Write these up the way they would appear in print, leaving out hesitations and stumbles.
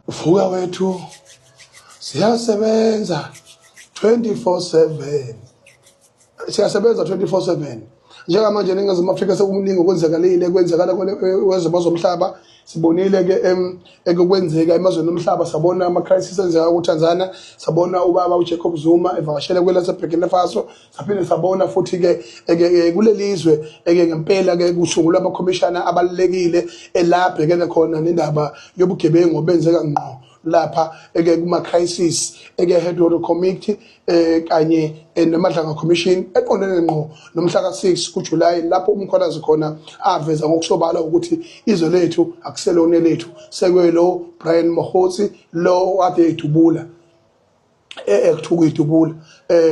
Vuka wethu, siyasebenza 24/7, siyasebenza 24/7. Njengamanje eNingizimu Afrika sekuningi okwenzakalile, kwenzakala kwezimo zomhlaba. Sibonile ke ekukwenzeka emazweni omhlaba, sabona ama-crisis enzeka kuTanzania, sabona ubaba uJacob Zuma evakashele kwelaseBurkina Faso, saphinde sabona futhi-ke kuleli zwe eke ngempela ke kusungulwa amakhomishana abalulekile elabhekene khona nendaba yobugebengu obenzeka ngqo lapha eke kuma-crisis eke headwater committee kanye neMadlanga Commission eqondene ngqo nomhla ka-6 kuJuly, lapho uMkhwanazi khona aveza ngokusobala ukuthi izwe lethu akuselona lethu, sekwelo Brian Mogotsi lo kade edubula, ekuthuka idubula,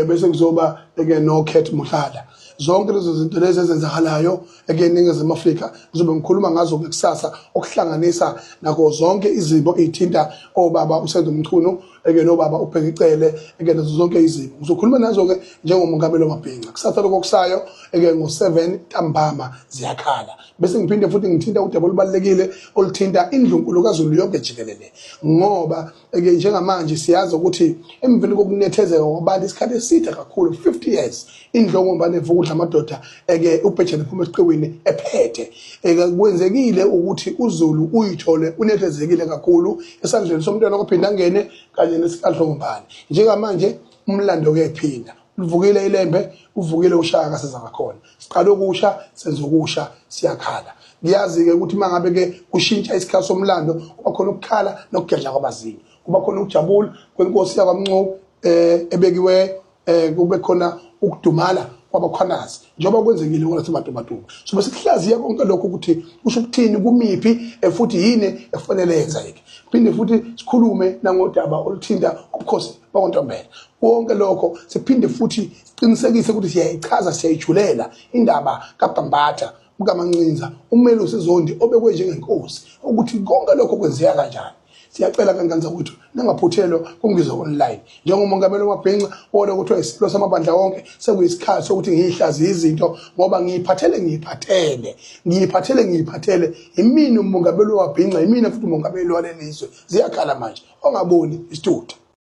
bese kuzoba ke no Cat Matlala. Zonke lezo zinto lezi ezenzakalayo eke eNingizimu Afrika ngizobe ngikhuluma ngazo ke kusasa, okuhlanganisa nako zonke izimo ezithinta obaba uSenzo Mchunu eke nobaba uBheki Cele, eke nazo zonke izimo ngizokhuluma nazo ke njengomongameli wamabhinca kusasa lokho kusayo eke ngo-7 ntambama. Ziyakhala. Bese ngiphinde futhi ngithinta udaba olubalulekile oluthinta indlunkulu kaZulu yonke jikelele, ngoba ke njengamanje siyazi ukuthi emveni kokunethezeka kwabantu isikhathi eside kakhulu, 50 years, indlongombane evukudla amadoda eke ubhejane phuma esiqiwini ephethe, eke kwenzekile ukuthi uZulu uyithole unethezekile kakhulu esandleni somntwana kophinda angene kanye nesikadlongombane. Njengamanje umlando uyayiphinda, uvukile ilembe, uvukile uShaka Senzangakhona. Siqala okusha, senza okusha. Siyakhala. Ngiyazi-ke ukuthi uma ngabe-ke kushintsha isikhathi somlando, kuba khona ukukhala nokugedla kwamazinyo, kuba khona ukujabula kwenkosi yakwaMncuku ebekiwe, kube khona ukudumala kwabakhwanazi njengoba kwenzekile kwelaseMatubatuba. So bese kuhlaziya konke lokho ukuthi kusho ukuthini, kumiphi, futhi yini ekufanele yenzeke. Phinde futhi sikhulume nangodaba oluthinta ubukhosi bakwaNtombela. Konke lokho siphinde futhi siqinisekise ukuthi siyayichaza, siyayijulela indaba kaBhambatha bukaMancinza, uMelusi Zondi obekwe njengenkosi, ukuthi konke lokho kwenzeka kanjani. Siyacela kangane zakwethu, ningaphuthelwa kuNgizwe Online. Njengomongameli wamabhinca wona kuthiwa isilo samabandla wonke, sekuyisikhathi sokuthi ngiyihlaziye izinto, ngoba ngiyiphathele, ngiyiphathele, ngiyiphathele, ngiyiphathele. Yimina umongameli wamabhinca, yimina futhi umongameli walelizwe. Ziyakhala manje, ongaboni isitutha.